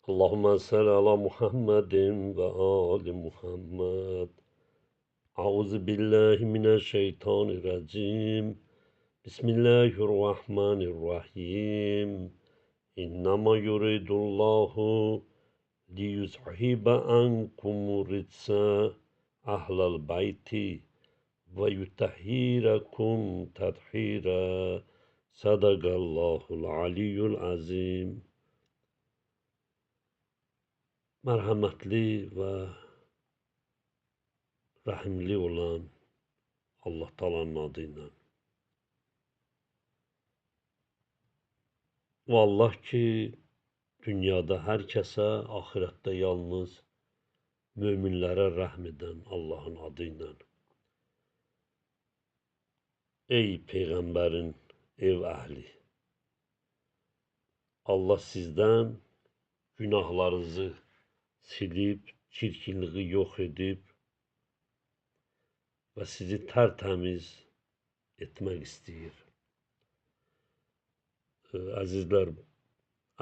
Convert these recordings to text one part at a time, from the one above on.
Allahümme salli ala Muhammedin və ali Muhammed. Auzu billahi mineşşeytanirracim. Bismillahirrahmanirrahim. İnnemâ yuridullahu liyuzhibe ankum ritsa ahlal beyti ve yutahhirakum tadhira. Sadaqallahul aliyyul azim. Mərhəmətli və rəhimli olan Allah Taala'nın adı ilə. O Allah ki, dünyada hər kəsə, axirətdə yalnız möminlərə rəhm edən Allahın adı ilə. Ey Peyğəmbərin ev əhli! Allah sizdən günahlarınızı silib, çirkinliyi yox edib və sizi tərtəmiz etmək istəyir. Əzizlər,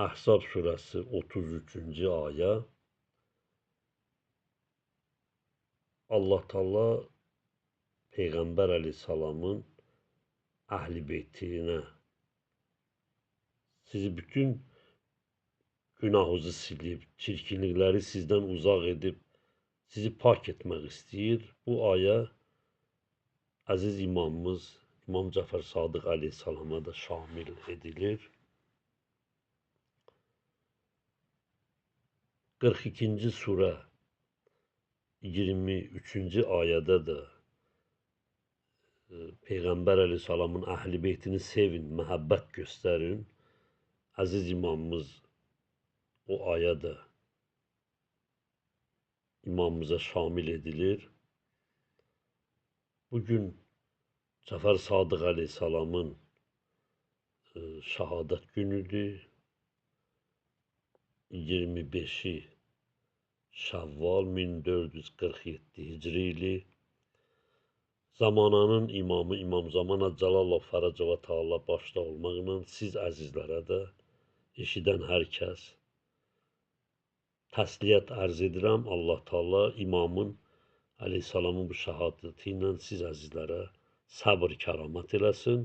Əhzab surəsi 33-cü ayə. Allah Taala Peyğəmbər əleyhissalamın əhl-i beytinə sizi bütün günahınızı silib, çirkinlikləri sizdən uzaq edib, sizi pak etmək istəyir. Bu ayə əziz imamımız İmam Cəfər Sadıq əleyhissalama da şamil edilir. 42-ci surə 23-cü ayədə də Peyğəmbər əleyhissalamın əhl-i beytini sevin, məhəbbət göstərin. Əziz imamımız o ayə də imamımıza şamil edilir. Bugün Cəfər Sadıq əleyhissalamın şəhadət günüdür. 25-i Şəvval 1447 Hicri ili. Zamananın imamı İmam Zaman Əcəlallahu Fərəcə və Teala başda olmaqla siz əzizlərə də eşidən hər kəs təsliyyət ərz edirəm. Allah Teala imamın əleyhissalamın bu şəhadəti ilə siz əzizlərə səbr kəramət eləsin.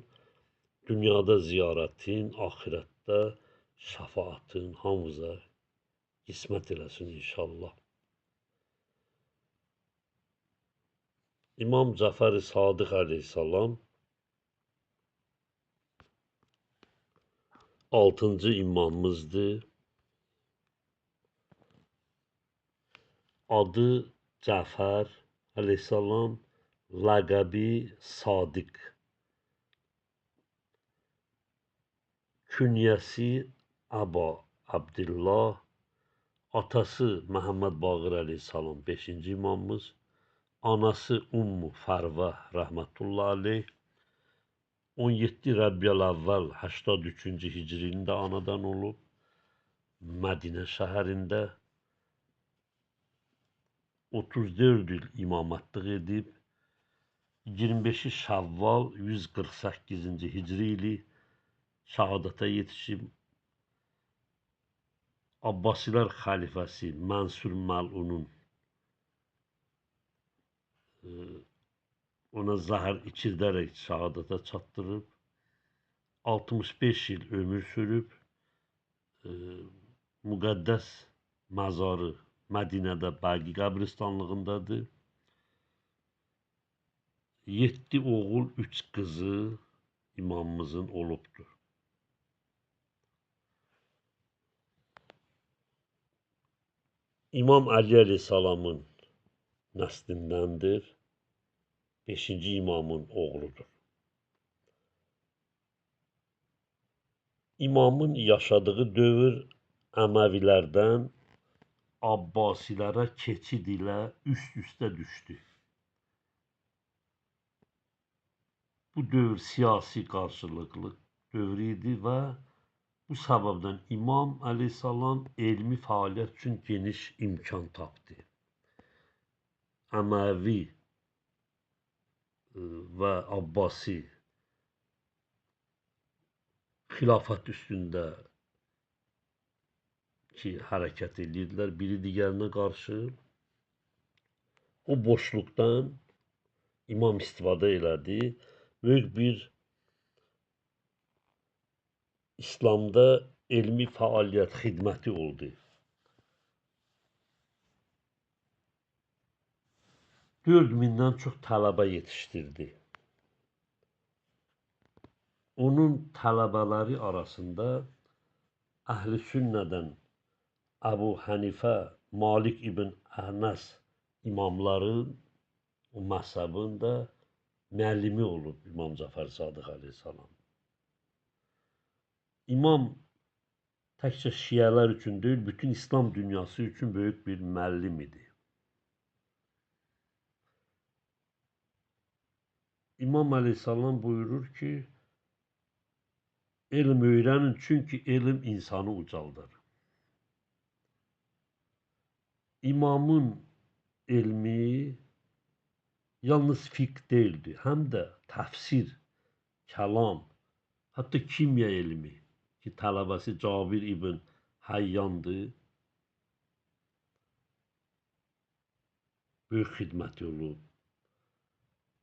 Dünyada ziyarətin, axirətdə şəfaatın hamımıza qismət eləsin inşallah. İmam Cəfər-i Sadıq əleyhissalam 6-cı imamımızdır. Adı Cəfər əleyhissalam, ləqəbi Sadiq, künyəsi Əba Abdillah, atası Məhəmməd Baqir əleyhissalam 5-ci imamımız, anası Ummu Fərvə rəhmətullah əleyh, 17 Rəbiyəl-əvvəl 83-cü hicrində anadan olub, Mədinə şəhərində 34 il imamətlik edib, 25-i Şəvval 148-ci hicri ili şəhadətə yetişib. Abbasilər xəlifəsi Mənsur Məlunun ona zəhər içirdərək şəhadətə çatdırıb. 65 il ömür sürüb. Müqəddəs məzarı Mədinədə Bəqi qəbristanlığındadır. 7 oğul, 3 qızı imamımızın olubdur. İmam Əli əleyhissalamın nəslindəndir. 5-ci imamın oğludur. İmamın yaşadığı dövr Əməvilərdən Abbasilərə keçid ilə üst-üstə düşdü. Bu dövr siyasi qarşılıqlı dövrü idi və bu səbəbdən İmam əleyhissalam elmi fəaliyyət üçün geniş imkan tapdı. Əməvi və Abbasi xilafət üstündə ki, hərəkət edirdilər biri digərinə qarşı. O boşluqdan imam istifadə elədi. Böyük bir İslamda elmi fəaliyyət xidməti oldu. 4000-dən çox tələbə yetişdirdi. Onun tələbələri arasında Əhl-i Sünnədən Əbu Hənifə, Malik ibn Ənəs imamların, o məzhəbin də müəllimi olub İmam Cəfər Sadıq əleyhissalam. İmam təkcə şiələr üçün deyil, bütün İslam dünyası üçün böyük bir müəllim idi. İmam əleyhissalam buyurur ki, elm öyrənin, çünki elm insanı ucaldır. İmamın elmi yalnız fiqh deyildi, həm də təfsir, kəlam, hətta kimya elmi ki, tələbəsi Cabir ibn Hayyandır, böyük xidməti olub.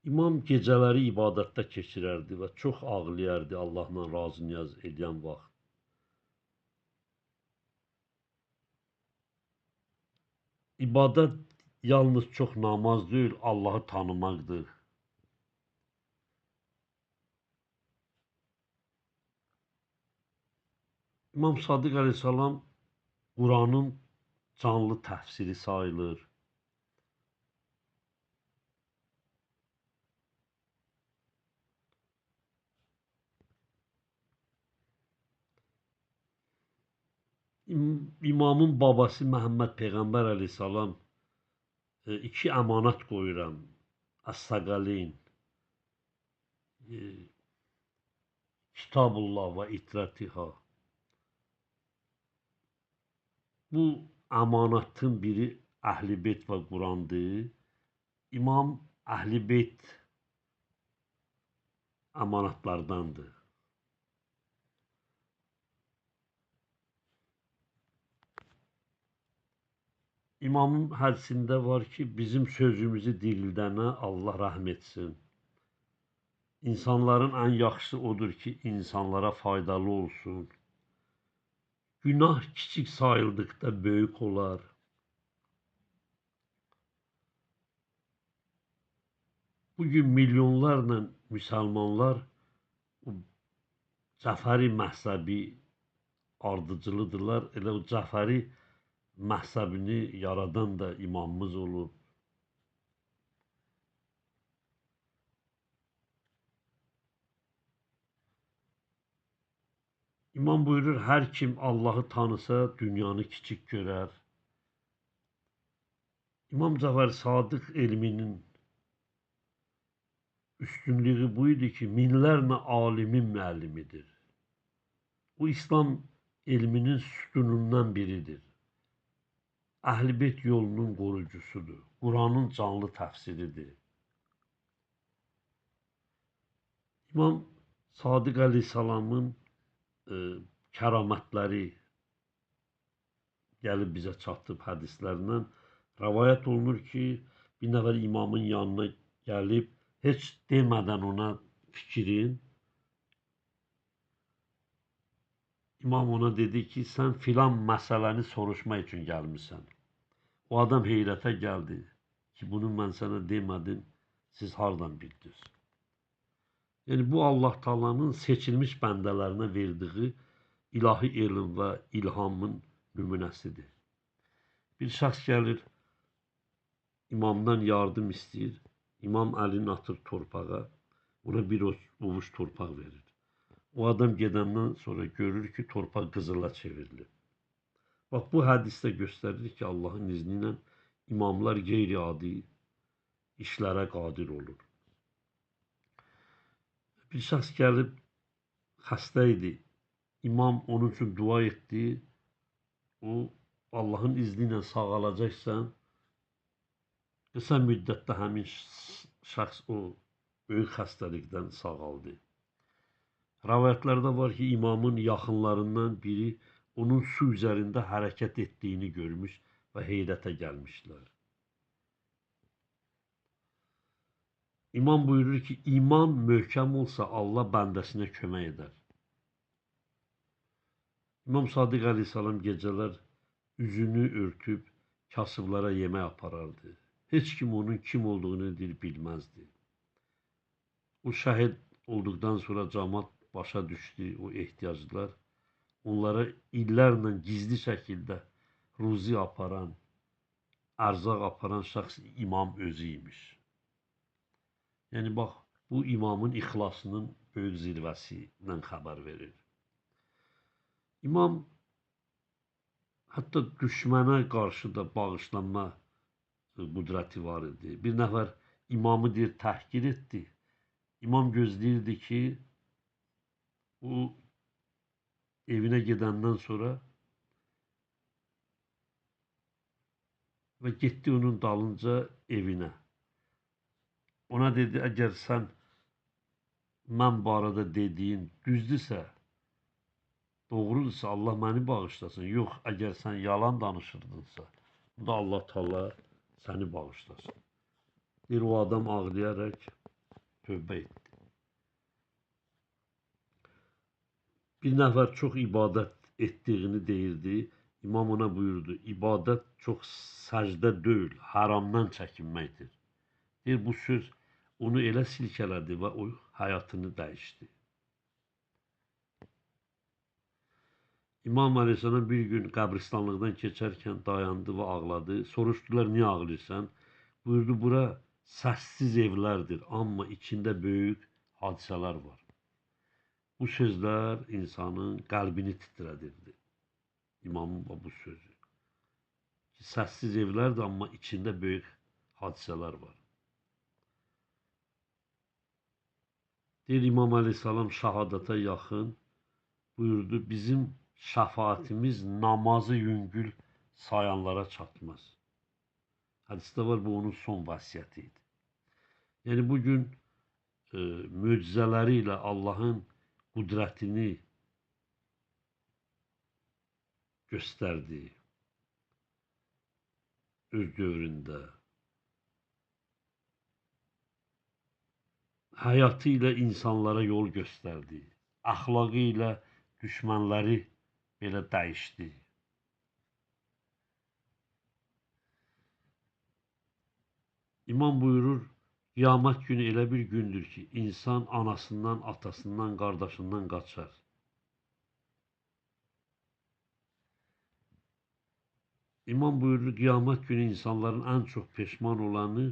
İmam gecələri ibadətdə keçirərdi və çox ağlayardı Allahla razı niyaz edən vaxt. İbadət yalnız çox namaz deyil, Allahı tanımaqdır. İmam Sadiq əleyhissalam Quranın canlı təfsiri sayılır. İmamın babası Məhəmməd Peyğəmbər əleyhissalam iki əmanət qoyuram. Əs-Səqaleyn, Kitabullah və İtrətiha. Bu əmanətin biri Əhl-i Beyt və Qurandır. İmam Əhl-i Beyt əmanətlardandır. İmamın hədisində var ki, bizim sözümüzü dirildənə Allah rəhm etsin. İnsanların ən yaxşısı odur ki, insanlara faydalı olsun. Günah kiçik sayıldıqda böyük olar. Bugün milyonlarla müsəlmanlar Cəfəri məzhəbi ardıcılıdırlar. Elə o Cəfəri məzhəbini yaradan da imamımız olub. İmam buyurur, hər kim Allahı tanısa, dünyanı kiçik görər. İmam Cəfər Sadıq elminin üstünlüyü bu idi ki, minlərlə alimin müəllimidir. Bu, İslam elminin sütunundan biridir. Əhl-i Beyt yolunun qorucusudur. Quranın canlı təfsiridir. İmam Sadiq əleyhissalamın kəramətləri gəlib bizə çatıb hədislərlə. Rəvayət olunur ki, bir nəfər imamın yanına gəlib, heç demədən ona fikrin, İmam ona dedi ki, sən filan məsələni soruşmaq üçün gəlmirsən. O adam heyrətə gəldi ki, bunu mən sənə demədim, siz hardan bildiniz? Yəni, bu Allah Taala'nın seçilmiş bəndələrinə verdiyi ilahi elm və ilhamın nümunəsidir. Bir şəxs gəlir, imamdan yardım istəyir, imam əlini atır torpağa, ona bir ovuc torpaq verir. O adam gedəndən sonra görür ki, torpaq qızıla çevrilir. Bax, bu hədisdə göstərir ki, Allahın izni ilə imamlar qeyri-adi işlərə qadir olur. Bir şəxs gəlib, xəstə idi. İmam onun üçün dua etdi. O, Allahın izni ilə sağalacaqsan. Qısa müddətdə həmin şəxs o böyük xəstəlikdən sağaldı. Rəvayətlərdə var ki, imamın yaxınlarından biri Onun su üzərində hərəkət etdiyini görmüş və heyrətə gəlmişlər. İmam buyurur ki, iman möhkəm olsa Allah bəndəsinə kömək edər. İmam Sadiq əleyhissalam gecələr üzünü örtüb kasıblara yemək aparardı. Heç kim onun kim olduğunu bilməzdi. O şəhid olduqdan sonra camaat başa düşdü, o ehtiyaclar. Onlara illərlə gizli şəkildə ruzi aparan, ərzaq aparan şəxs imam özü imiş. Yəni, bax, bu imamın ixlasının böyük zirvəsindən xəbər verir. İmam hətta düşmənə qarşı da bağışlanma qüdrəti var idi. Bir nəfər imamı deyir, təhqir etdi. İmam gözləyirdi ki, o evinə gedəndən sonra və getdi onun dalınca evinə. Ona dedi, əgər sən mən barədə dediyin düzdürsə, doğrudursa Allah məni bağışlasın. Yox, əgər sən yalan danışırdınsa, bu da Allah Teala səni bağışlasın. Deyir, o adam ağlayaraq tövbə etdi. Bir nəfər çox ibadət etdiyini deyirdi. İmam ona buyurdu, ibadət çox səcdə deyil, haramdan çəkinməkdir. Deyir, bu söz onu elə silkələdi və o həyatını dəyişdi. İmam Əleyhisselam bir gün qəbristanlıqdan keçərkən dayandı və ağladı. Soruşdular, niyə ağlayırsan? Buyurdu, bura səssiz evlərdir, amma içində böyük hadisələr var. Bu sözlər insanın qəlbini titrədirdi. İmamın bu sözü. Səssiz evlərdir, amma içində böyük hadisələr var. Deyir, İmam Əleyhisselam şəhadətə yaxın buyurdu, bizim şəfaətimiz namazı yüngül sayanlara çatmaz. Hədisdə var, bu onun son vəsiyyəti idi. Yəni, bugün möcüzələri ilə Allahın qüdrətini göstərdi öz dövründə. Həyatı ilə insanlara yol göstərdi. Əxlaqı ilə düşmənləri belə dəyişdi. İmam buyurur, qiyamət günü elə bir gündür ki, insan anasından, atasından, qardaşından qaçar. İmam buyurur, qiyamət günü insanların ən çox peşman olanı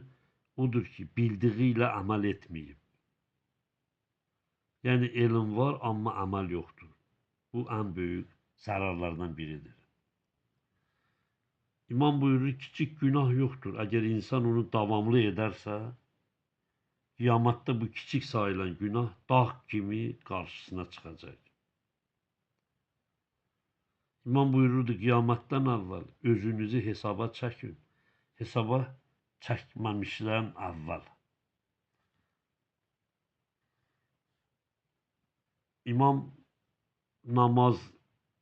odur ki, bildiyi ilə əməl etməyib. Yəni, elm var, amma əməl yoxdur. Bu, ən böyük zərarlardan biridir. İmam buyurur, kiçik günah yoxdur. Əgər insan onu davamlı edərsə, qiyamətdə bu kiçik sayılan günah dağ kimi qarşısına çıxacaq. İmam buyururdu, qiyamətdən əvvəl özünüzü hesaba çəkin. Hesaba çəkməmişdən əvvəl. İmam namaz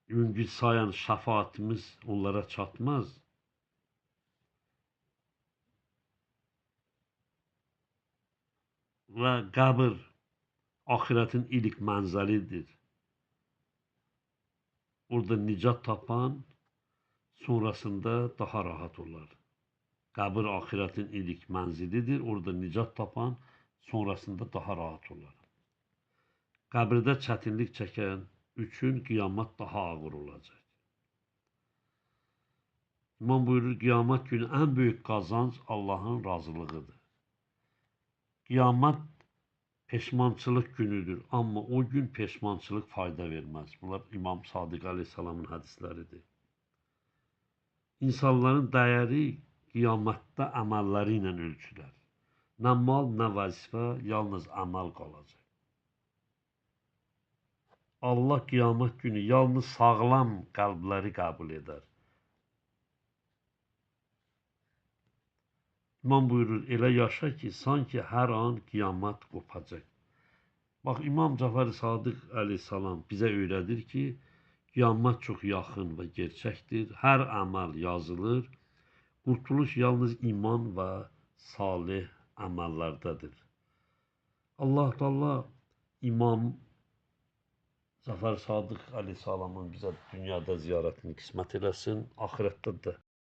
yüngül sayan şəfaətimiz onlara çatmaz. Və qəbir axirətin ilk mənzəlidir. Orada nicat tapan sonrasında daha rahat olar. Qəbir axirətin ilk mənzilidir. Orada nicat tapan sonrasında daha rahat olar. Qəbirdə çətinlik çəkən üçün qiyamət daha ağır olacaq. İmam buyurur, qiyamət günü ən böyük qazanc Allahın razılığıdır. Qiyamət peşmançılıq günüdür, amma o gün peşmançılıq fayda verməz. Bunlar İmam Sadiq əleyhissalamın hədisləridir. İnsanların dəyəri qiyamətdə əməlləri ilə ölçülər. Nə mal, nə vəzifə, yalnız əməl qalacaq. Allah qiyamət günü yalnız sağlam qəlbləri qəbul edər. İmam buyurur, elə yaşa ki, sanki hər an qiyamət qopacaq. Bax, İmam Cəfər Sadiq əleyhissalam bizə öyrədir ki, Qiyamət çox yaxın və gerçəkdir. Hər əməl yazılır. Qurtuluş yalnız iman və salih əməllərdədir. Allah Teala İmam Cəfər Sadiq əleyhissalamın bizə dünyada ziyarətini qismət eləsin, axirətdə də.